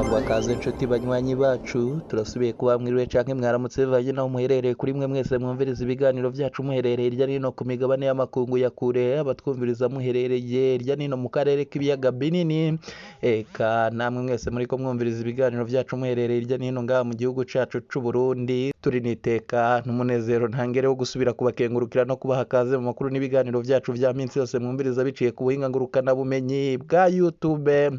Sangwa kaze nshuti banywanyi bacu, turasubiye kuba mwiriwe canke mwaramutse bivanye naho muherereye. Kuri mwe mwese mwumviriza ibiganiro vyacu muherereye hirya no hino ku migabane y'amakungu ya kure, abatwumviriza muherereye hirya no hino mu karere k'ibiyaga binini, eka namwe mwese muriko mwumviriza ibiganiro vyacu muherereye hirya no hino ngaha mu gihugu cacu c'Uburundi, turi n'iteka n'umunezero ntangere wo gusubira kubakengurukira no kubaha kaze mu makuru n'ibiganiro vyacu vya minsi yose mwumviriza biciye ku buhinga ngurukanabumenyi bwa YouTube.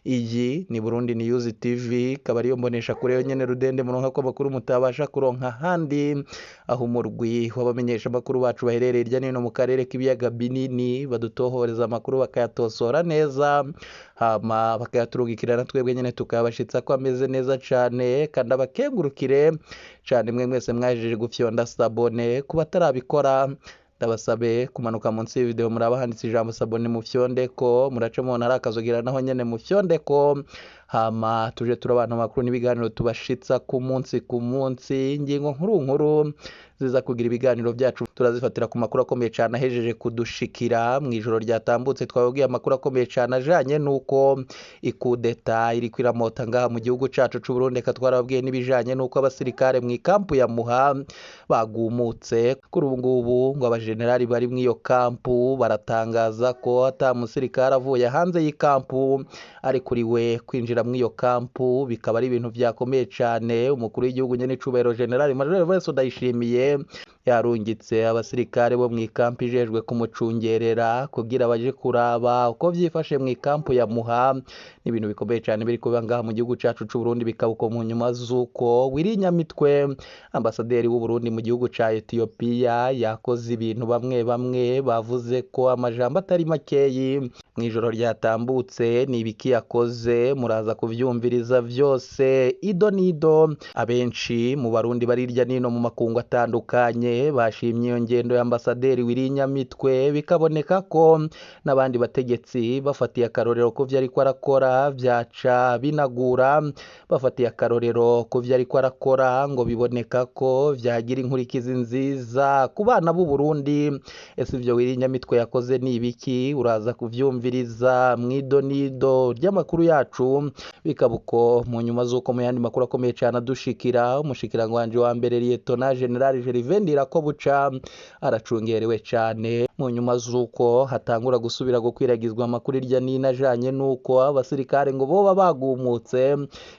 Iyi ni Burundi News TV, ikaba ariyo mbonesha kure yonyene rudende muronka ko amakuru mutabasha kuronka ahandi, aho umurwi w'abamenyesha amakuru bacu baherereye hirya no hino mu karere k'ibiyaga binini badutohoreza amakuru bakayatosora neza, hama bakayaturungikira na twebwe nyene tukayabashitsa ko ameze neza cane. Kandi abakengurukire cane mwe mwese mwahejeje gufyonda sabone. Ku batarabikora, ndabasabe kumanuka munsi y'ivideo muraba handitse ijambo sabone, mufyondeko, murace mubona hari akazogira naho nyene mufyondeko, hama tuje turabana amakuru n'ibiganiro tubashitsa ku munsi ku munsi. Ingingo nkuru nkuru ziza kugira ibiganiro byacu turazifatira ku makuru akomeye cane ahejeje kudushikira mw'ijoro ryatambutse. Twababwiye amakuru akomeye cane ajanye n'uko ikudeta iriko iramota ngaha mu gihugu cacu c'Uburundi. Eka twarababwiye n'ibijanye n'uko abasirikare mw'ikampu ya Muha bagumutse. Kuri ubu ngubu ngo abajenerali bari mw'iyo kampu baratangaza ko ata musirikare avuye hanze y'ikampu arikuriwe kwinjira mw'iyo kampu, bikaba ari ibintu vyakomeye cane. Umukuru w'igihugu nyene icubahiro General Major Evariste Ndayishimiye yarungitse abasirikare bo mw'ikampu ijejwe kumucungerera kugira baje kuraba uko vyifashe mw'ikampu ya Muha. Ni ibintu bikomeye cane biri kuba ngaha mu gihugu cacu c'Uburundi, bikaba uko mu nyuma z'uko Willy Nyamitwe, ambasaderi w'Uburundi mu gihugu ca Ethiopia, yakoze ibintu bamwe bamwe bavuze ko amajambo atari makeyi mw'ijoro ryatambutse. Ni ibiki yakoze? Muraza kuvyumviriza vyose ido nido. Abenshi mu Barundi bari hirya n'ino mu makungu atandukanye bashimye iyo ngendo ya ambasaderi Willy Nyamitwe, bikaboneka ko n'abandi bategetsi bafatiye akarorero ku vyo ariko arakora vyaca binagura. Bafatiye akarorero ku vyo ariko arakora, ngo biboneka ko vyagira inkurikizi nziza ku bana b'u Burundi. Ese ivyo Willy Nyamitwe yakoze ni ibiki? Uraza kuvyumviriza mw'ido nido ry'amakuru yacu. Bikaba uko mu nyuma z'uko mu yandi makuru akomeye cane adushikira, umushikiranganji wa mbere Liyetona General Gervais Ndirakobuca aracungerewe cane mu nyuma z'uko hatangura gusubira gukwiragizwa amakuru hirya n'ino ajanye n'uko abasirikare ngo boba bagumutse.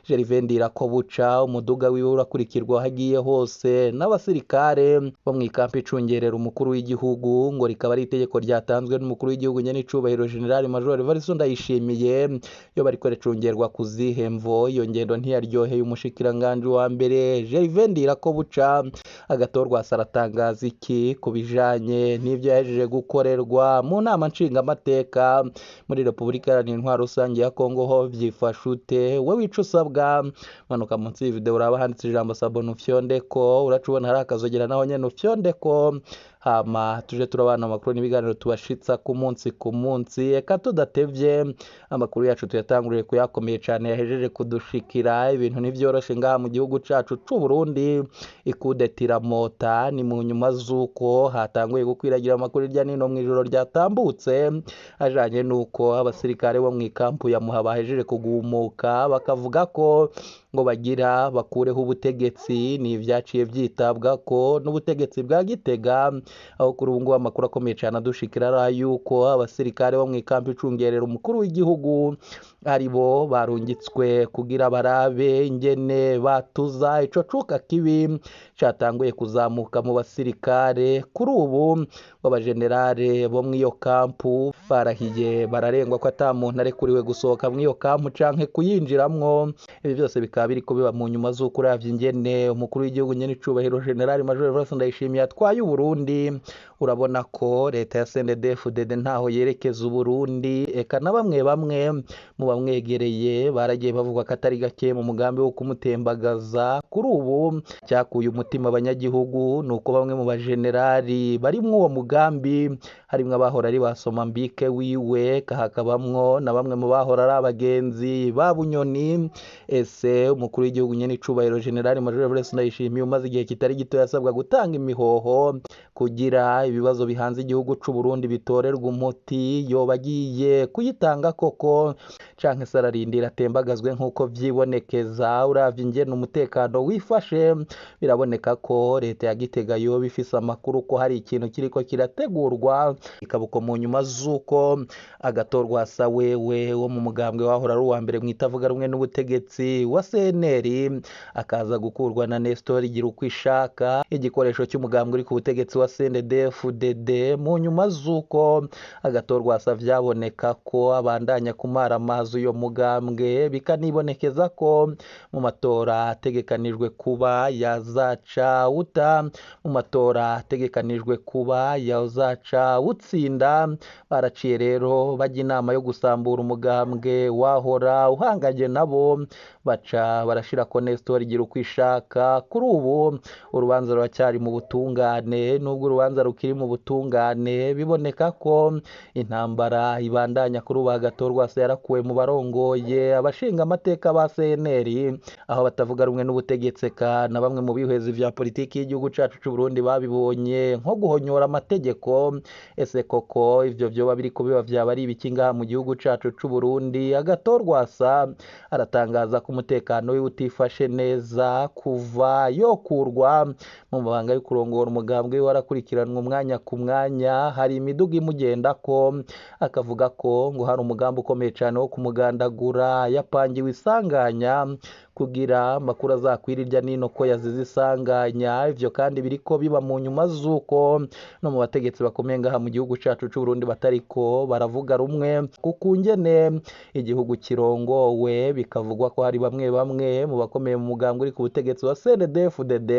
Gervais Ndirakobuca umuduga wiwe urakurikirwa aho agiye hose n'abasirikare bo mw'ikampi icungerera umukuru w'igihugu, ngo rikaba ari itegeko ryatanzwe n'umukuru w'igihugu nyene icubahiro General Major Evariste Ndayishimiye. Iyo bariko ricungerwa ku zihe mvo? Iyo ngendo ntiyaryoheye umushikiranganji wa mbere Gervais Ndirakobuca. Agatorwa aratangaza iki ku bijanye n'ivyo yahejeje gukorerwa mu nama nshingamateka muri Repubulika Iharanira Intwaro Rusange ya Kongo? Ho vyifashe ute? We wica usabwa manuka munsi y'ivideo uraba handitse ijambo sabone ufyondeko, uraca ubona hari akazogera naho nyene ufyondeko, hama tuje turabana amakuru n'ibiganiro tubashitsa ku munsi ku munsi. Eka tudatevye, amakuru yacu tuyatanguriye kuyakomeye cane yahejeje kudushikira. Ibintu ntivyoroshe ngaha mu gihugu cacu c'Uburundi, ikudeta iramota. Ni mu nyuma z'uko hatanguye gukwiragira amakuru hirya n'ino mw'ijoro ryatambutse ajanye n'uko abasirikare bo mw'ikampu ya Muha bahejeje kugumuka, bakavuga ko ngo bagira bakureho ubutegetsi. Ni ivyaciye vyitabwa ko n'ubutegetsi bwa Gitega, aho kuri ubu ngubu amakuru akomeye cane adushikira ari ay'uko abasirikare bo mw'ikampi icungerera umukuru w'igihugu aribo barungitswe kugira barabe ingene batuza ico cuka kibi catanguye kuzamuka mu basirikare. Kuri ubu abajenerale bo mw'iyo kampu barahiye bararengwa ko ata muntu arekuriwe gusohoka mw'iyo kampu canke kuyinjiramwo. Ibi vyose bikaba biriko biba mu nyuma z'uko uravye ingene umukuru w'igihugu nyene icubahiro General Major Evariste Ndayishimiye atwaye Uburundi, urabona ko leta ya CNDD-FDD ntaho yerekeza Uburundi. Eka na bamwe bamwe mu bamwegereye baragiye bavuga ko atari gake mu mugambi wo kumutembagaza. Kuri ubu cyakuye umutima abanyagihugu ni uko bamwe mu bajenerali bari muri uwo mugambi, harimwo abahora ari ba Somambike wiwe, hakabamwo na bamwe mu bahora ari abagenzi ba Bunyoni. Ese umukuru w'igihugu nyene icubahiro General Major Evariste Ndayishimiye umaze igihe kitari gito yasabwa gutanga imihoho kugira ibibazo bihanze igihugu c'u Burundi bitorerwa umuti, yoba agiye kuyitanga koko canke se ararindira atembagazwe nk'uko vyibonekeza? Uravye ingene umutekano wifashe, biraboneka ko leta ya Gitega yoba ifise amakuru ko hari ikintu kiriko kirategurwa, ikaba uko mu nyuma z'uko agatorwa wewe wo mu mugambwe wahora ari uwa mbere mwitavuga rumwe n'ubutegetsi wa CNL, akaza gukurwa na Nestor Girukwishaka, igikoresho cy'umugambwe uri ku butegetsi wa CNDD-FDD, mu nyuma z'uko agatorwa vyaboneka ko abandanya kumara amazi uyo mugambwe, bikanibonekeza ko mu matora ategekanijwe kuba yazaca uta mu matora ategekanijwe kuba yazaca utsinda. Baraciye rero bajya inama yo gusambura umugambwe wahora uhanganye nabo, baca barashira ko Nestor Girukwishaka. Kuri ubu urubanza ruracyari mu butungane, nubwo urubanza rukiri mu butungane biboneka ko intambara ibandanya. Kuri ubu Agathon Rwasa yarakuwe mu barongoye abashinga amateka ba CNL, aho batavuga rumwe n'ubutegetsi eka na bamwe mu bihwezi vya politiki y'igihugu cacu c'u Burundi babibonye nko guhonyora amategeko. Ese koko ivyo vyoba biriko biba vyaba ari ibiki ngaha mu gihugu cacu c'u Burundi? Agathon Rwasa aratangaza ko umutekano wiwe utifashe neza kuva yokurwa mu mabanga yo kurongora umugambwe wiwe, arakurikiranwa umwanya ku mwanya, hari imiduga imugendako, akavuga ko ngo hari umugambi ukomeye cane wo kumugandagura yapangiwe isanganya kugira amakuru azakwira irya nino ko yazize isanganya. Ivyo kandi biriko biba mu nyuma z'uko no mu bategetsi bakomeye ngaha mu gihugu cacu c'u Burundi batariko baravuga rumwe kuko ingene igihugu kirongowe, bikavugwa ko hari bamwe bamwe mu bakomeye mu mugambwe uri ku butegetsi wa CNDD-FDD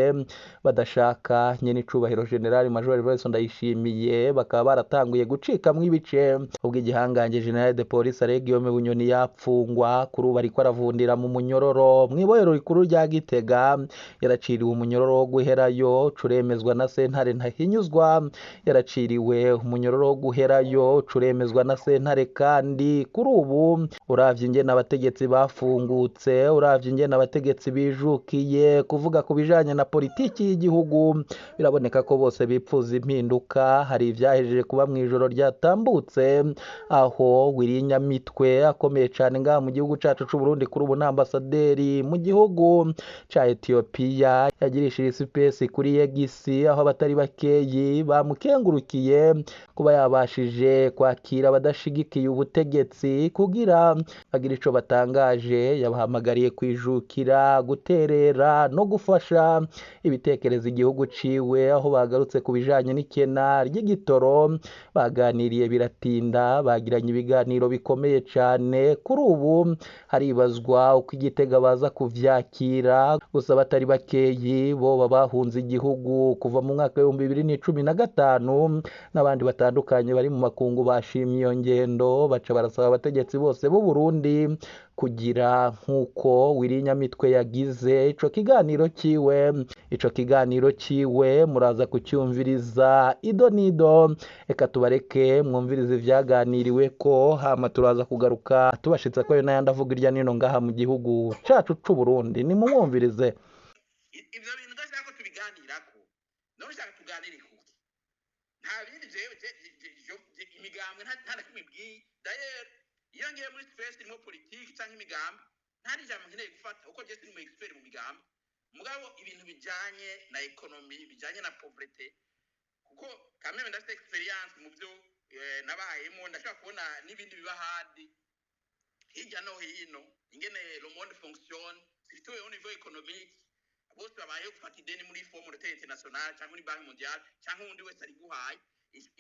badashaka nyene icubahiro General Major Evariste Ndayishimiye, bakaba baratanguye gucikamwo ibice ubwo igihangange General de Police Alain Guillaume Bunyoni yapfungwa. Kuri ubu ariko aravundira mu munyororo mw'ibohero rikuru rya Gitega, yaraciriwe umunyororo wo guherayo curemezwa na sentare ntahinyuzwa, yaraciriwe umunyororo wo guherayo curemezwa na sentare. Kandi kuri ubu uravye ingene abategetsi bafungutse, uravye ingene abategetsi bijukiye kuvuga ku bijanye na politiki y'igihugu, biraboneka ko bose bipfuza impinduka. Hari ivyahejeje kuba mw'ijoro ryatambutse, aho Willy Nyamitwe akomeye cane ngaha mu gihugu cacu c'u Burundi, kuri ubu n'ambasaderi mu gihugu ca Ethiopia, yagirishije isipesi kuri Yegisi, aho abatari bakeyi bamukengurukiye kuba yabashije kwakira abadashigikiye ubutegetsi kugira bagire ico batangaje. Yabahamagariye kwijukira guterera no gufasha ibitekerezo igihugu ciwe, aho bagarutse ku bijanye n'ikena ry'igitoro, baganiriye biratinda, bagiranye ibiganiro bikomeye cane. Kuri ubu haribazwa uko Igitega baza kuvyakira, gusa batari bakeyi bo bahunze igihugu kuva mu mwaka w'ibihumbi bibiri n'icumi na gatanu, n'abandi batandukanye bari mu makungu bashimye iyo ngendo, baca barasaba abategetsi bose b'u Burundi kugira nk'uko Willy Nyamitwe yagize. Ico kiganiro ciwe muraza kucyumviriza ido nido. Reka tubareke mwumvirize ivyaganiriwe ko, hama turaza kugaruka tubashitsa ko ayo n'ayandi avuga irya nino ngaha mu gihugu cacu c'u Burundi. Nimumwumvirize. Ivyo bintu udashaka ko tubiganirako, none ushaka tuganire kuki? Nta bindi. Jewe imigambwe nta na kimwe ibwiye. D'ailleurs, iyo ngiye muri space irimo politiki canke imigambi, nta n'ijambo nkeneye gufata, kuko je sindi umu expert mu migambi. Mugabo ibintu bijanye na économie, bijanye na pauvreté, kuko quand même ndafite expérience mu byo nabayemo, ndashobora kubona n'ibindi biba ahandi hirya no hino, ingene le monde fonctionne, surtout au niveau économique. Bose babayeho gufata ideni muri Fonds monétaire international cyangwa muri Banque mondiale cyangwa undi wese ariguhaye.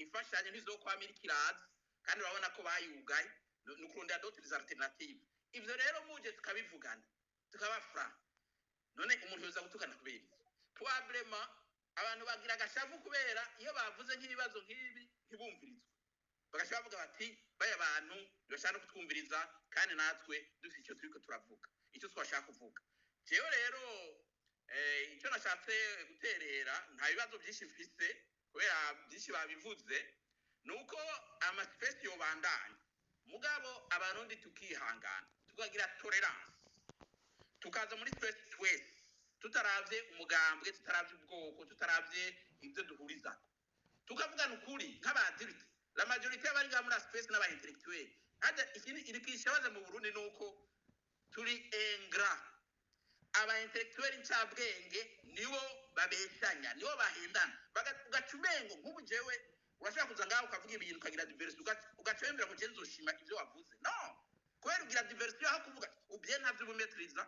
Imfashanyo ntizokwamira ikiraza, kandi urabona ko bayugaye. Ni ukurondera d'autres alternatives. Ivyo rero muje tukabivugana, tukaba franc. None umuntu yoza gutukana kubera iki? Probablement abantu bagira agashavu kubera iyo bavuze nk'ibibazo nk'ibi ntibumvirizwe, bagaca bavuga bati baya bantu ntibashaka no kutwumviriza, kandi natwe dufite icyo turiko turavuga, icyo twashaka kuvuga. Jewe rero icyo nashatse guterera, nta bibazo byinshi mfise kubera byinshi babivuze, ni uko ama space yobandanya, mugabo Abarundi tukihangana, tukagira tolérance, tukaza muri space twese tutaravye umugambwe, tutaravye ubwoko, tutaravye ibyo duhurizako. Tukavugana ukuri nk'aba adultes. La majorité y'abari ngaha muri space n'aba intellectuel. Hajya ikindi iri kishabaza mu Burundi nuko turi ingrat. Aba intellectuel ncabwenge nibo babeshanya, nibo bahendana. Ugaca umengo nk'ubu jewe urashobora kuza ngaho ukavuga ibintu, ukagira diversion, ugaca wemera ngo jewe nzoshima ivyo wavuze. No kubera ugira diversion aho kuvuga ubye ntavyo ubumetriza.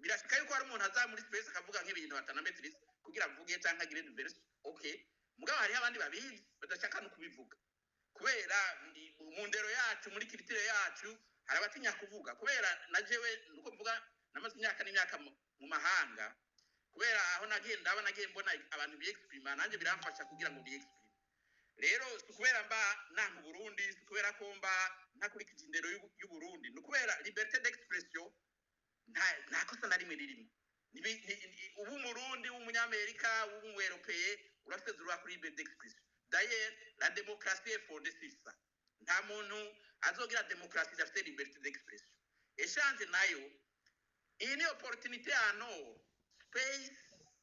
Birashika yuko hari umuntu aza muri space akavuga nk'ibintu atanametriza kugira avuge canke agire diversion, okay. Mugabo hariho abandi babizi badashaka no kubivuga kubera mu ndero yacu, muri culture yacu, hari abatinya kuvuga. Kubera na jewe nuko mvuga, namaze imyaka n'imyaka mu mahanga, kubera aho nagiye ndaba, nagiye mbona abantu biexprima, nanjye biramfasha kugira ngo biexprime. Rero si kubera mba nanka Uburundi, si kubera ko mba ntakurikije indero y'Uburundi, ni ukubera liberté d'expression nta kosa na rimwe ririmo. Uba Umurundi, w'Umunyamerika, w'Umueuropeye, urafite droit kuri liberté d'expression. D'ailleurs, la démocratie est fondée sur ça. Nta muntu azogira démocratie idafite liberté d'expression. Échange nayo, iyi ni opportunité hano space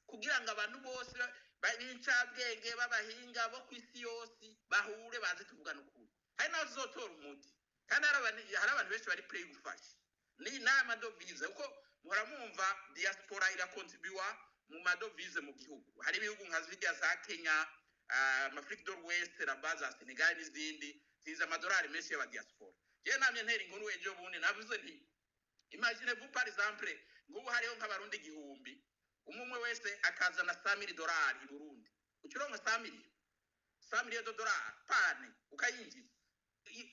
kugira ngo abantu bose b'incabwenge, b'abahinga bo ku isi yose bahure, baze tuvugana ukuri. Hari n'aho tuzotora umuti, kandi hari abantu benshi bari prêts gufasha. Ni n'amadovize, kuko muhora mwumva diaspora irakontribuwa mu madovize mu gihugu. Hari ibihugu nka zirya za Kenya, Afrique de l'Ouest, là-bas za Senegal n'izindi, ziza amadolari menshi y'abadiaspora. Jewe namye ntera inkuru ejo bundi, navuze nti: "Imagine vous, par exemple, nk'ubu hariho nk'Abarundi 1000, umwe umwe wese akazana 100 000 dolari i Burundi, ucuronka 100 millions, 100 millions de dollars pane ukayinjiza."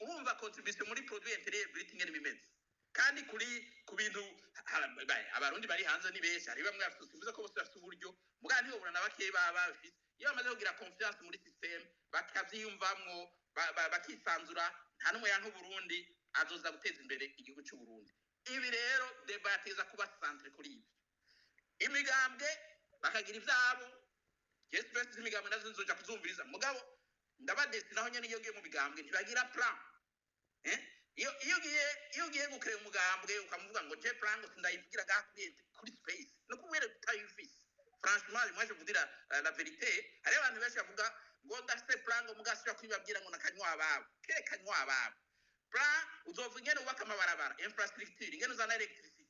Urumva contribution muri produit intérieur brut ingene bimeze. Kandi kuri ku bintu Abarundi bari hanze ni benshi. Hari bamwe bafite, simvuze ko bose bafite uburyo, mugabo ntibobura na bakeyi baba babifise. Iyo bamaze kugira confiance muri système, bakavyiyumvamwo, bakisanzura, nta n'umwe yanka Uburundi, azoza guteza imbere igihugu c'u Burundi. Ibi rero, débat iza kuba centré kuri ibi. Imigambwe bakagira ivyabo. Yesu, space z'imigambwe nazo nzoja kuzumviriza, mugabo ndabadesi naho nyene iyo ugiye mu migambwe ntibagira plan. Eh? Iyo ugiye gukrera umugambwe, ukamuvuga ngo je plan ngo sindayivugira ngaha kuri space, no kubera utayifise. Franchement, moi je vous dis la vérité, hari abantu benshi bavuga ngo ndafise plan, ngo mugasubira kubibabwira ngo nakanywa ababo kere kanywa ababo. Plan uzovuga ingene wubaka amabarabara, infrastructure, ingene uzana electricity,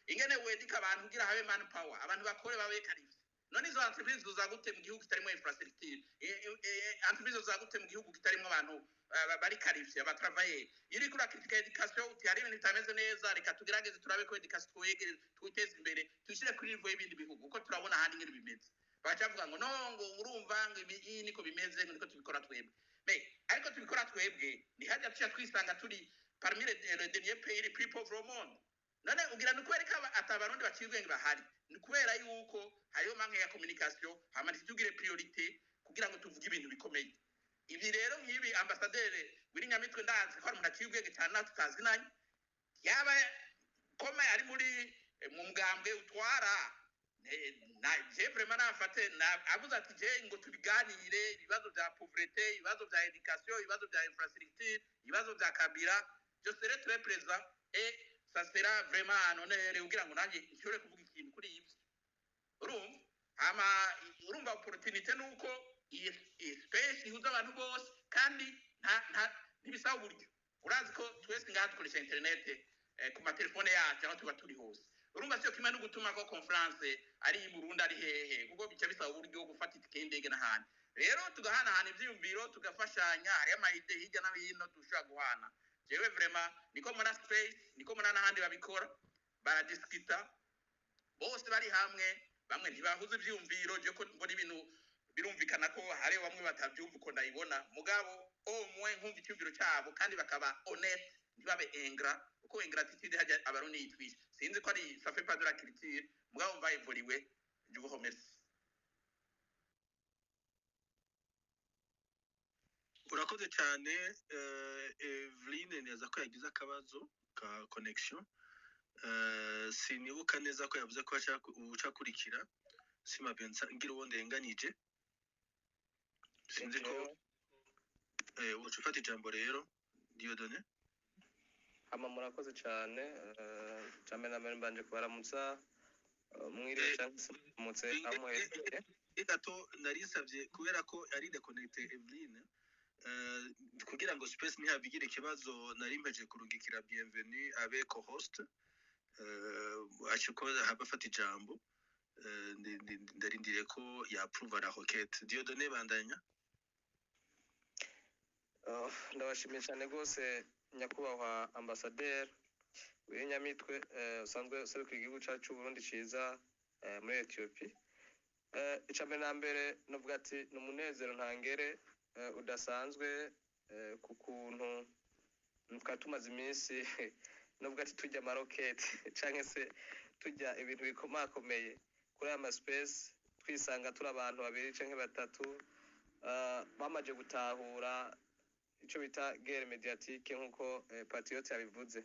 ingene wedika abantu kugira habe man power, abantu bakore, babe qualifiés. None izo entreprise zoza gute mu gihugu kitarimo infrastructure? Entreprise zoza gute mu gihugu kitarimo abantu bari qualifiés, abatravailleurs? Iyo uriko urakritika education, uti hari ibintu bitameze neza, reka tugerageze turabe ko education twegere, twiteze imbere, tuyishyire kuri niveau y'ibindi bihugu, kuko turabona ahandi ingene bimeze. Bagaca bavuga ngo no, ngo urumva ngo ibi iyi niko bimeze, ngo niko tubikora twebwe. Mais ariko tubikora twebwe, ntihajya tuca twisanga turi parmi les derniers pays les plus pauvres au monde. None ugira ni kubera ko ata Abarundi baciye ubwenge bahari? Ni kubera yuko hariho manque ya communication. Hama ntitugire priorité kugira ngo tuvuge ibintu bikomeye. Ibi rero nk'ibi, ambasaderi Wirinyamitwe, ndazi ko ari umuntu aciye ubwenge cyane, natwe tutazinanye, yaba kome ari muri mu mugambwe utwara. Na je vraiment nafate avuze ati je ngo tubiganire ibibazo bya pauvreté, ibibazo bya education, ibibazo bya infrastructure, ibibazo bya Kabila, je serai très présent et ça sera vraiment un honneur kugira ngo nanjye nshobore kuvuga ikintu kuri ibyo. Urumva, hama urumva opportunité nuko iyi space ihuza abantu bose, kandi nta ntibisaba uburyo. Urazi ko twese ngaha dukoresha internet ku matelefone yacu aho tuba turi hose. Urumva siyo kimwe no gutuma ko conference ari i Burundi, ari hehe, kuko bica bisaba uburyo bwo gufata itike y'indege n'ahandi. Rero tugahanahana ivyiyumviro, tugafashanya, hariyo ama idées hirya no hino dushobora guhana. Jewe vraiment niko muri space, niko muri n'ahandi babikora, baradiskita bose bari hamwe. Bamwe ntibahuza ivyiyumviro, je ko mbona ibintu birumvikana ko hari bamwe batavyumva uko ndayibona, mugabo au moins nkumva icyumviro cyabo, kandi bakaba honnête, ntibabe ingrat, kuko ingratitude hajya Abarundi yitwisha. Sinzi ko ari ça fait pas de la culture, mugabo mva évoluer. Je vous remercie. Urakoze cyane. Eveline, neza ko yagize akabazo ka connection. Sinibuka neza ko yavuze ko ashaka ucakurikira sima Vincent, ngira uwo ndenganije, sinzi ko uca ufata ijambo rero, Dieudonné. Hama murakoze cyane. Cyane na mbere mbanje kubaramutsa, mwiriwe cyangwa se muramutse aho muherereye. Gato narisabye kubera ko ari déconnecté Eveline, kugira ngo space ntihabigire ikibazo, nari mpeje kurungikira Bienvenue abe co-host, ashiko haba afata ijambo. Ndarindiriye ko yapprouva la requête. Dieudonné, bandanya. Oh, ndabashimiye cyane rwose, nyakubahwa ambasaderi w'inyamitwe usanzwe userukira igihugu cyacu cy'u Burundi ciza muri Ethiopie. Icya mbere na mbere novuga ati ni umunezero ntangere udasanzwe ku kuntu twari tumaze iminsi, novuga ati turya amaroketi canke se turya ibintu bikomakomeye kuri aya maspace, twisanga turi abantu babiri canke batatu bamaze gutahura ico bita guerre médiatique, nk'uko Patriote yabivuze.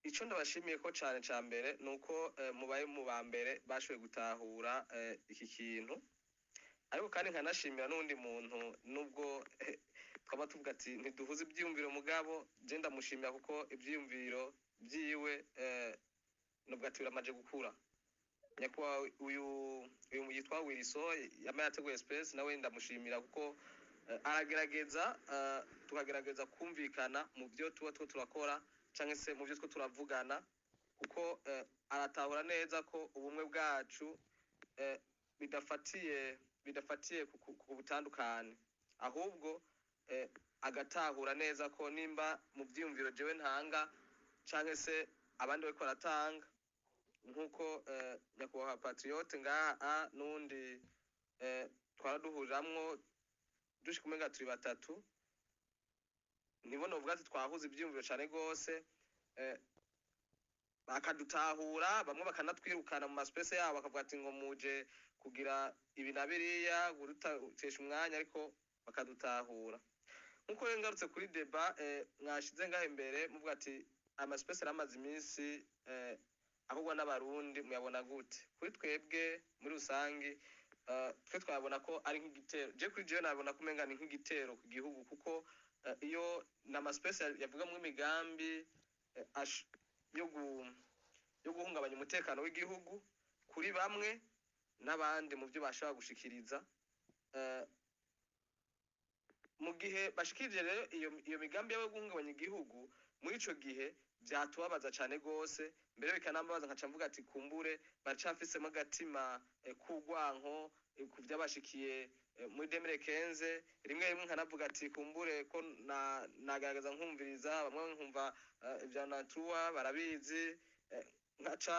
Ico ndabashimiye ko cane ca mbere ni uko mubaye mu ba mbere bashoboye gutahura iki kintu. Ariko kandi nkanashimira n'uwundi muntu, nubwo twaba tuvuga ati ntiduhuze ivyiyumviro, mugabo je ndamushimira kuko ivyiyumviro vyiwe nubwo ati biramaze gukura. Nyakubahwa uyu yitwa Wiliso yama yateguye space, nawe ndamushimira kuko aragerageza, tukagerageza kumvikana mu byo tuba two turakora canke se mu byo two turavugana, kuko aratahura neza ko ubumwe bwacu bidafatiye ku butandukane, ahubwo agatahura neza ko nimba mu vyiyumviro jewe ntanga canke se abandi bariko baratanga, nk'uko nyakubahwa Patriote ngaha a n'uwundi twaraduhuriramwo dushika umenga turi batatu, nibo novuga ati twahuza ivyiyumviro cane rwose, bakadutahura. Bamwe bakanatwirukana mu maspace yabo, bakavuga ati ngo muje kugira ibi na biriya, gutesha umwanya, ariko bakadutahura. Nkuko rero ngarutse kuri débat mwashize ngaho imbere, muvuga ati amaspace yaramaze iminsi akorwa n'Abarundi, muyabona gute? Kuri twebwe muri rusangi, twe twabona ko ari nk'igitero. Je kuri jewe nabona ko umenga ni nk'igitero ku gihugu, kuko iyo ni amaspace yavugamwo imigambi yo guhungabanya umutekano w'igihugu kuri bamwe n'abandi mu byo bashobora gushikiriza. Mu gihe bashikirije rero iyo migambi yo guhungabanya igihugu, muri ico gihe vyatubabaza cane gose, mbere bikanambabaza, nkaca mvuga ati kumbure baracafisemo agatima k'urwanko ku vyabashikiye muri 2015. Rimwe rimwe nkanavuga ati kumbure ko nagaragaza nkumviriza bamwe, nkumva ivya natura barabizi, nkaca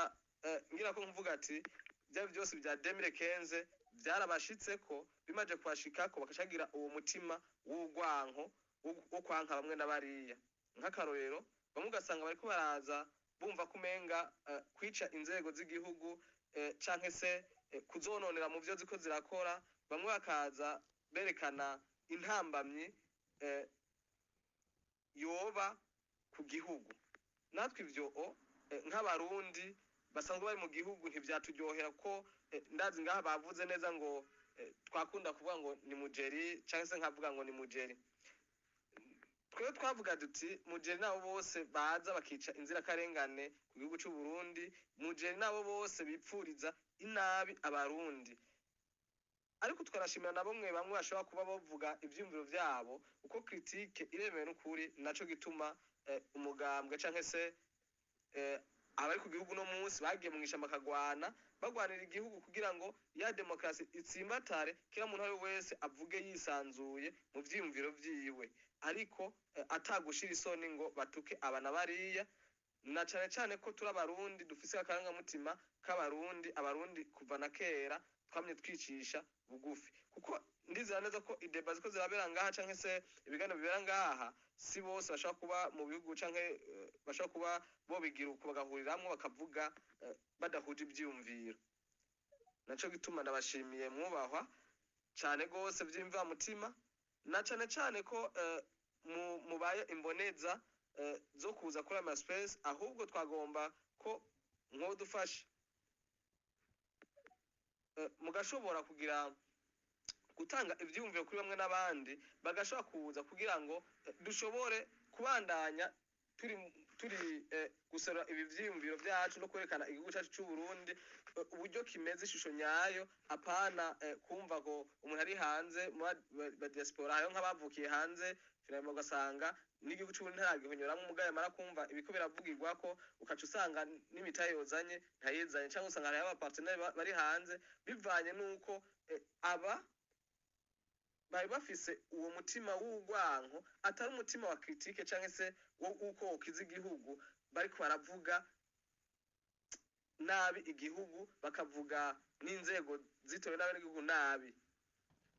ngira ko nkuvuga ati bya byose bya 2015 byarabashitseko, bimaze kubashikako bakacagira uwo mutima w'urwanko wo kwanka bamwe na bariya. Nk'akarorero, bamwe ugasanga bariko baraza bumva ko umenga kwica inzego z'igihugu canke se kuzononera mu vyo ziko zirakora. Bamwe bakaza berekana intambamyi yoba ku gihugu. Natwe ivyo nk'Abarundi basanzwe bari mu gihugu ntivyaturyohera, ko ndazi ngaha bavuze neza ngo twakunda kuvuga ngo ni mujeri, canke se nkavuga ngo ni mujeri. Twebwe twavuga duti mujeri nabo bose baza bakica inzirakarengane ku gihugu c'u Burundi, mujeri nabo bose bipfuriza inabi Abarundi. Ariko twanashimira na bamwe bamwe bashobora kuba bavuga ivyiyumviro vyabo, kuko critique iremewe n'ukuri. Naco gituma umugambwe canke se abari ku gihugu no munsi bagiye mu ishamba bakagwana, bagwanira igihugu kugira ngo ya demokarasi itsimbatare, kila muntu ari wese avuge yisanzuye mu vyiyumviro vyiwe, ariko atagushira isoni ngo batuke aba na bariya, na cane cane ko turi Abarundi, dufise akarangamutima k'Abarundi. Abarundi kuva na kera twamye twicisha bugufi, kuko ndizera neza ko idébats ziko zirabera ngaha canke se ibiganiro bibera ngaha, si bose bashobora kuba mu bihugu canke bashobora kuba bobigira uko bagahuriramwo bakavuga badahuje ivyiyumviro. Naco gituma ndabashimiye, mwubahwa cane gose vy'imvamutima, na cane cane ko mubaye imboneza zo kuza kuri ama space. Ahubwo twagomba ko mwodufasha mugashobora kugira gutanga ivyiyumviro kuri bamwe n'abandi bagashobora kuza, kugira ngo dushobore kubandanya turi guserura ibi vyiyumviro vyacu no kwerekana igihugu cacu c'u Burundi. uburyo kimeze, ishusho nyayo, apana kumva ko umuntu ari hanze mu ba diaspora, hariho nk'abavukiye hanze, finalement ugasanga n'igihugu c'Uburundi ntaragihonyoramwo, umugabo yamara kumva ibiko biravugirwako, ukaca usanga n'imitahe yozanye ntayizanye, cyangwa usanga hariho abapartenaires bari hanze bivanye n'uko aba bari bafise uwo mutima w'urwanko, atari umutima wa critique cyangwa se wo uko wokiza igihugu. Bariko baravuga nabi igihugu, bakavuga n'inzego zitowe n'abenegihugu nabi,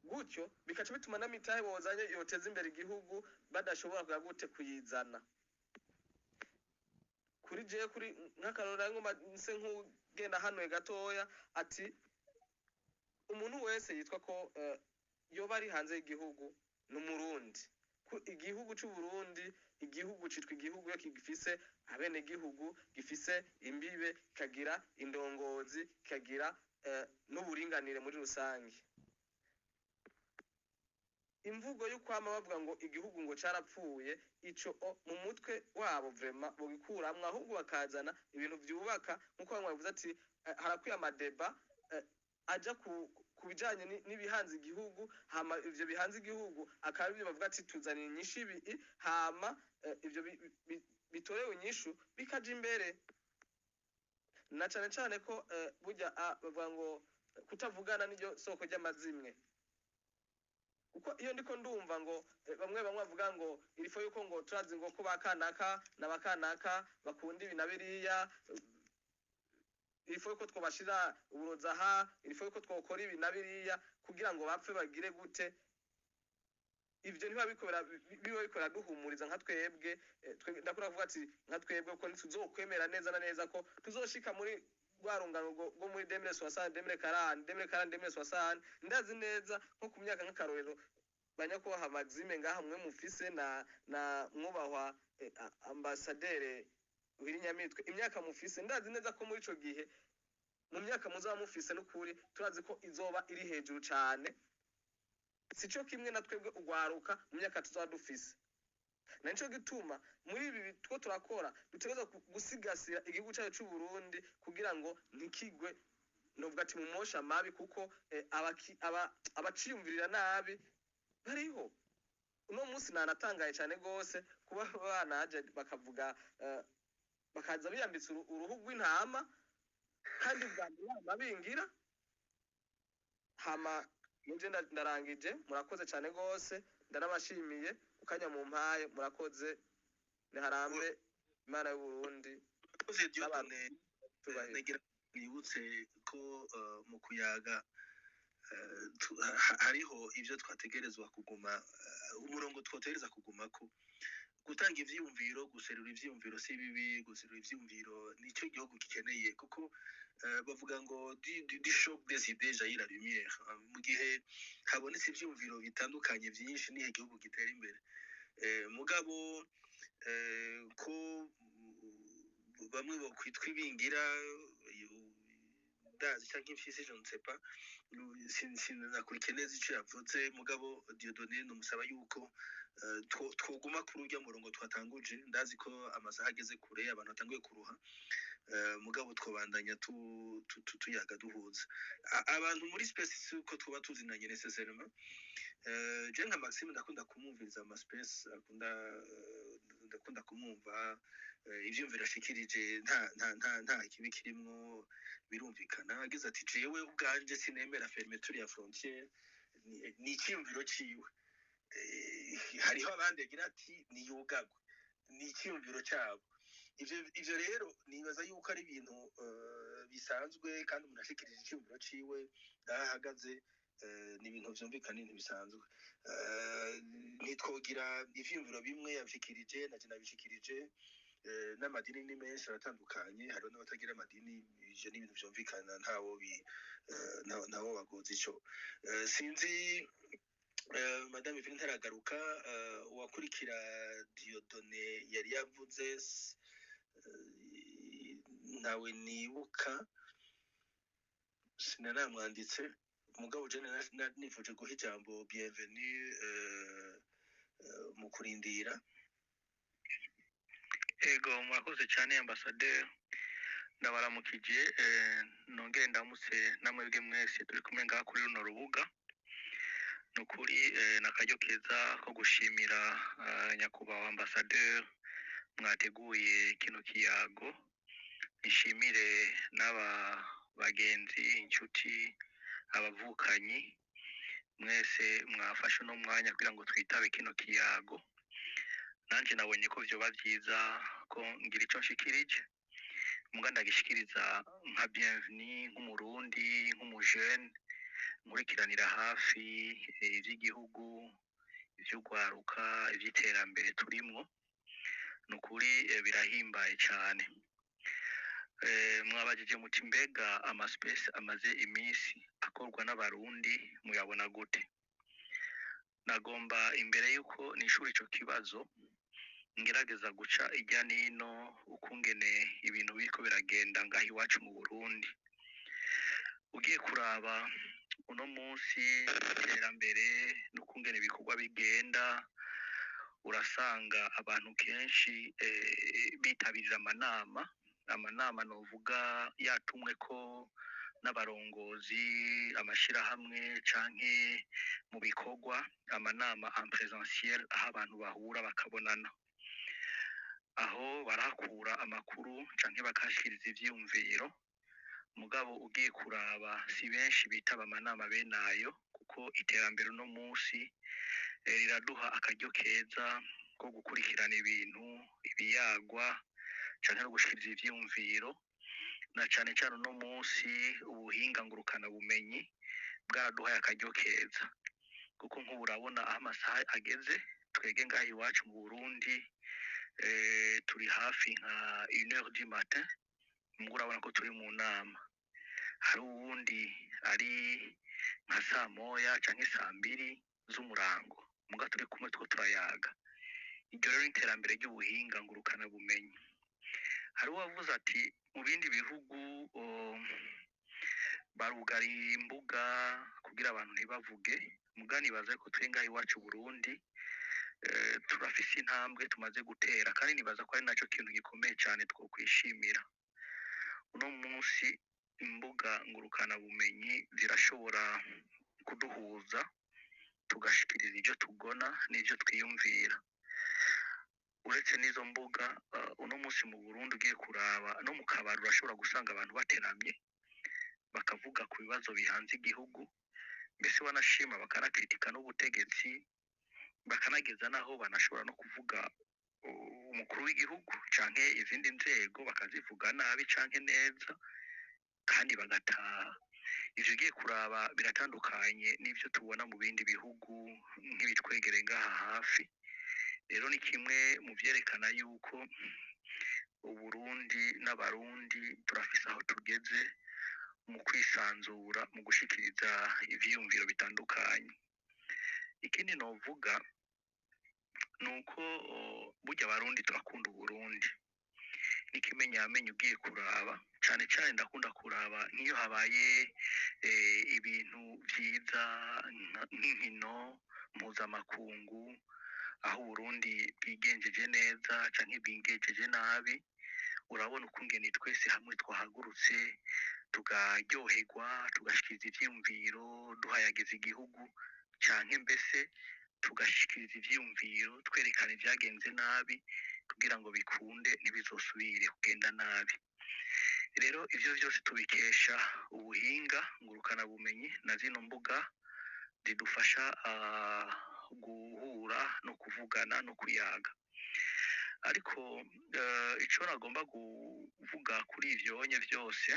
gutyo bikaca bituma n'amitahe bozanye yoteza imbere igihugu badashobora kuya gute kuyizana. Kuri jewe, kuri nk'akarorero, ngomba nse nk'ugenda hanuye gatoya, ati umuntu wese yitwa ko yoba ari hanze y'igihugu ni Umurundi. Igihugu c'u Burundi, igihugu citwa igihugu iyo gifise abenegihugu, gifise imbibe, kikagira indongozi, kikagira n'uburinganire muri rusange. Imvugo y'ukwama bavuga ngo igihugu ngo carapfuye, ico mu mutwe wabo vraiment bogikuramwo, ahubwo bakazana ibintu vyubaka, nkuko bamwe bavuze ati harakwiye amadébats aja ku bijanye n'ibihanze igihugu. Hama ivyo bihanze igihugu akaba arivyo bavuga ati tuzanira inyishu ibi, hama ivyo bitorewe inyishu bikaja imbere, na cane cane ko burya bavuga ngo kutavugana niryo soko ry'amazimwe. Kuko iyo ndiko ndumva ngo bamwe bamwe bavuga ngo il faut yuko ngo turazi ngo ko bakanaka na bakanaka bakunda ibi na biriya, il faut yuko twobashira uburozi aha, il faut yuko twokora ibi na biriya kugira ngo bapfe, bagire gute, ivyo ntiba bikora, biba bikora duhumuriza nka twebwe. Ndakunda kuvuga ati nka twebwe ko ntituzokwemera neza na neza ko tuzoshika muri rwa rungano rwo muri 2060, 2040, 2040, 2060. Ndazi neza nko ku myaka, nk'akarorero, banyakubahwa Maxime ngaha mwe mufise na mwubahwa ambasadere Nyamitwe, imyaka mufise, ndazi neza ko muri ico gihe, mu myaka muzaba mufise, n'ukuri turazi ko izoba iri hejuru cane, sico kimwe na twebwe ugwaruka mu myaka tuzaba dufise. Na nico gituma muri ibi two turakora dutegerezwa gusigasira igihugu cyacu c'u Burundi kugira ngo ntikigwe, novuga ati mu mosha mabi, kuko abaciyumvirira nabi bariho. Uno munsi nanatangaye cyane gose kuba banaje bakavuga, bakaza biyambitse uruhu rw'intama, kandi bwa mbere babingira. Hama nje ndarangije. Murakoze cyane gose, ndanabashimiye ukanya mu mpaye. Murakoze, niharambe Imana y'u Burundi Murakoze, n'abantu Dieudonné. cyubahiro. Nagira nibutse ko mu kuyaga hariho ibyo twategerezwa kuguma, umurongo twotegereza kugumako. Gutanga ivyiyumviro, guserura ivyiyumviro si bibi. Guserura ivyiyumviro nicyo igihugu gikeneye, kuko bavuga ngo du choc des idées jaillit la lumière. Mu gihe habonetse ivyiyumviro bitandukanye vyinshi, niho igihugu gitera imbere. Mugabo ko bamwe bokwitwa ibingira, ndazi, canke imfyisi, je ne sais pas, sinakurikiye neza ico yavuze. Mugabo Dieudonné numusaba yuko twoguma kuri urya murongo twatanguje. Ndazi ko amasaha ageze kure, abantu batanguye kuruha, mugabo twobandanya tuyaga duhuza abantu muri space. Si uko tuba tuzinanye nécessairement. Je nka Maxime ndakunda kumwumviriza ama space, akunda, ndakunda kumwumva ivyiyumviro ashikirije, nta kibi kirimwo, birumvikana. Agize ati jewe ubwanje sinemera fermeture ya frontière, ni iciyumviro ciwe. Hariho abandi bagira ati niyugagwe, ni iciyumviro cabo. Ivyo rero nibaza yuko ari ibintu bisanzwe, kandi umuntu ashikirije iciyumviro ciwe aho ahagaze, ni ibintu vyumvikana, ibintu bisanzwe. Ntitwogira ivyiyumviro bimwe. Yabishikirije, naje nabishikirije, n'amadini ni menshi aratandukanye, hariho n'abatagira amadini. Ivyo ni ibintu vyumvikana, ntawo bagoza ico. Sinzi, madame Evelyne ntaragaruka, uwakurikira Dieudonné yari yavuze, ntawe nibuka, sinanamwanditse. Mugabo je nifuje guha ijambo Bienvenue mu kurindira. Ego, murakoze cyane, ambasaderi. Ndabaramukije, nongere ndamutse namwebwe mwese turi kumwe ngaha kuri runo rubuga. Ni ukuri ni akaryo keza ko gushimira nyakubahwa ambasaderi mwateguye kino kiyago. Nshimire n'aba bagenzi, inshuti, abavukanyi mwese mwafashe uno mwanya kugira ngo twitabe kino kiyago. Nanje nabonye ko vyoba vyiza ko ngira ico nshikirije, muga ndagishikiriza nka Bienvenue, nk'Umurundi, nk'umujene nkurikiranira hafi ivy'igihugu, ivy'urwaruka, ivy'iterambere turimwo. Ni ukuri birahimbaye cane. Mwabajije muti: "Mbega amaspace amaze iminsi akorwa n'Abarundi muyabona gute?" Nagomba imbere yuko nishura ico kibazo ngerageza guca irya nino ukungene ibintu biriko biragenda ngaha iwacu mu Burundi. Ugiye kuraba uno munsi iterambere n'ukungene ibikorwa bigenda, urasanga abantu kenshi bitabirira amanama novuga yatumweko n'abarongozi, amashirahamwe canke mu bikorwa, amanama en présentiel aho abantu bahura bakabonana, aho barahakura amakuru canke bakahashikiriza ivyiyumviro. Mugabo ugiye kuraba, si benshi bitaba amanama bene ayo, kuko iterambere uno munsi riraduha akaryo keza ko gukurikirana ibintu, ibiyagwa canke no gushikiriza ivyiyumviro, na cane cane uno munsi ubuhinga ngurukana bumenyi bwaraduhaye akaryo keza, kuko nk'ubu urabona aho amasaha ageze. Twebwe ngaha iwacu mu Burundi turi hafi nka 1h du matin, muga urabona ko turi mu nama. Hari uwundi ari nka saa 1 canke saa 2 z'umurango, muga turi kumwe turiko turayaga. Iryo rero ni iterambere ry'ubuhinga ngurukana bumenyi. Hari uwavuze ati mu bindi bihugu barugara imbuga kugira abantu ntibavuge, muga nibaza ko twe ngaha iwacu i Burundi turafise intambwe tumaze gutera, kandi nibaza ko ari naco kintu gikomeye cane twokwishimira. Uno munsi imbuga ngurukana bumenyi zirashobora kuduhuza, tugashikiriza ivyo tugona n'ivyo twiyumvira. Uretse n'izo mbuga, uno munsi mu Burundi ugiye kuraba no mu kabari urashobora gusanga abantu bateramye bakavuga ku bibazo bihanze igihugu, mbese wanashima bakanakritika n'ubutegetsi, bakanageza naho banashobora no kuvuga umukuru w'igihugu canke izindi nzego, bakazivuga nabi canke neza, kandi bagataha. Ivyo ugiye kuraba biratandukanye n'ivyo tubona mu bindi bihugu nk'ibitwegereye ngaha hafi. Rero ni kimwe mu vyerekana yuko Uburundi n'Abarundi turafise aho tugeze mu kwisanzura, mu gushikiriza ivyiyumviro bitandukanye. Ikindi novuga ni uko burya Abarundi turakunda Uburundi. N'ikimenyamenya, ugiye kuraba cane cane, ndakunda kuraba nk'iyo habaye ibintu vyiza nk'inkino mpuzamakungu, aho Uburundi bwigenjeje neza canke bwigenjeje nabi, urabona ukungene twese hamwe twahagurutse tukaryoherwa, tugashikiriza ivyiyumviro duhayagiza igihugu, canke mbese tugashikiriza ivyiyumviro twerekana ivyagenze nabi kugira ngo bikunde ntibizosubire kugenda nabi. Rero ivyo vyose tubikesha ubuhinga ngurukanabumenyi na zino mbuga zidufasha guhura no kuvugana no kuyaga. Ariko ico nagomba kuvuga kuri ivyo onye vyose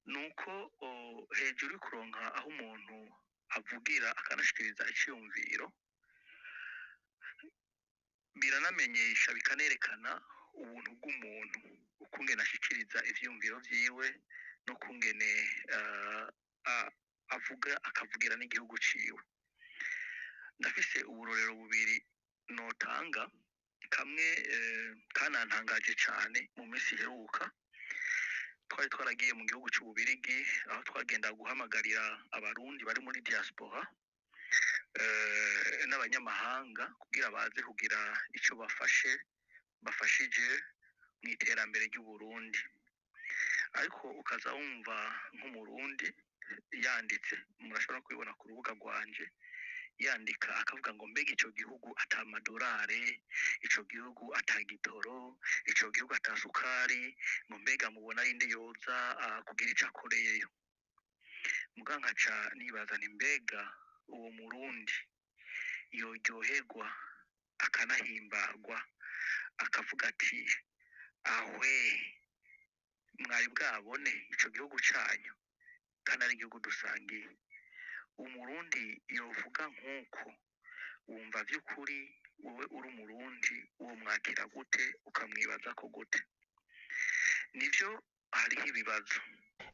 ni uko hejuru yo kuronka aho umuntu avugira akanashikiriza iciyumviro, biranamenyesha, bikanerekana ubuntu bw'umuntu, ukungene ashikiriza ivyiyumviro vyiwe n'ukungene avuga akavugira n'igihugu ciwe. Ndafise uburorero bubiri notanga. Kamwe kanantangaje cane, mu minsi iheruka twari twaragiye mu gihugu c'Ububirigi, aho twagenda guhamagarira Abarundi bari muri diaspora n'abanyamahanga kugira baze kugira ico bafashe, bafashije mw'iterambere ry'Uburundi. Ariko ukaza wumva nk'umurundi yanditse, murashobora kubibona ku rubuga rwanje, yandika akavuga ngo mbega ico gihugu ata madorare, ico gihugu ata gitoro, ico gihugu ata sukari, ngo mbega mubona ari nde yoza kugira ico akoreyeyo. Muga nkaca nibaza nti mbega uwo murundi yoryoherwa akanahimbarwa akavuga ati ahwe mwari bwabone ico gihugu canyu kandi ari igihugu dusangiye. Umurundi yovuga nk'uko wumva vy'ukuri wowe uri umurundi uwo mwakira gute, ukamwibazako gute? Nivyo hariho ibibazo.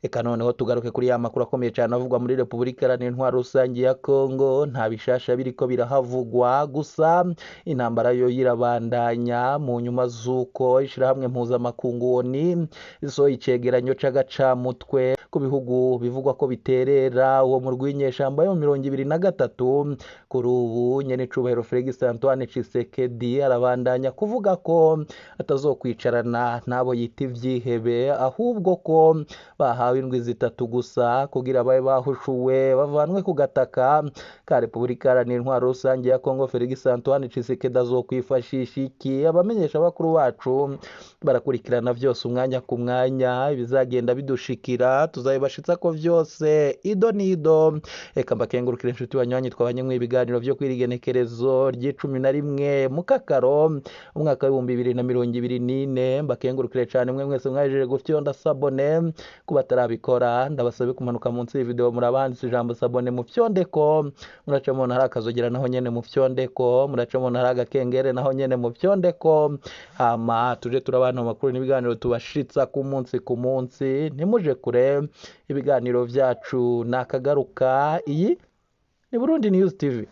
Eka noneho tugaruke kuri ya makuru akomeye cyane avugwa muri Repubulika Iharanira Intwaro Rusange ya Kongo. Nta bishasha biriko birahavugwa, gusa intambara yo irabandanya mu nyuma z'uko ishirahamwe mpuzamakungu ONU isohoye icegeranyo c'agacamutwe ku bihugu bivugwa ko biterera uwo murwi w'inyeshamba yo mu 2023. Kuri ubu nyenecubahiro Felix Antoine Tshisekedi arabandanya kuvuga ko atazokwicarana n'abo yita ivyihebe, ahubwo ko bahawe indwi 3 gusa kugira babe bahushuwe bavanwe ku gataka ka Repubulika Iharanira Intwaro Rusange ya Kongo. Felix Antoine Tshisekedi azokwifashisha iki? Abamenyesha bakuru bacu barakurikirana vyose umwanya ku mwanya, ibizagenda bidushikira tuzabibashitsa ko vyose ido nido. Reka mbakengurukire inshuti banywanyi twabanye mu ibiganiro vyo kwirigenekerezo ry'icumi na rimwe mukakaro umwaka w'2024. Mbakengurukire cane mwe mwese mwajeje gufyonda sabone. Ku batarabikora ndabasabe kumanuka munsi y'iyi muraba handitse ijambo sabone mufyondeko, muraca mubona hari akazogera naho nyene mufyondeko, muraca mubona hari agakengere naho nyene mufyondeko. Hama tuje turabana mu makuru n'ibiganiro tubashitsa ku munsi ku munsi, ntimuje kure ibiganiro vyacu nakagaruka. Iyi ni Burundi News TV.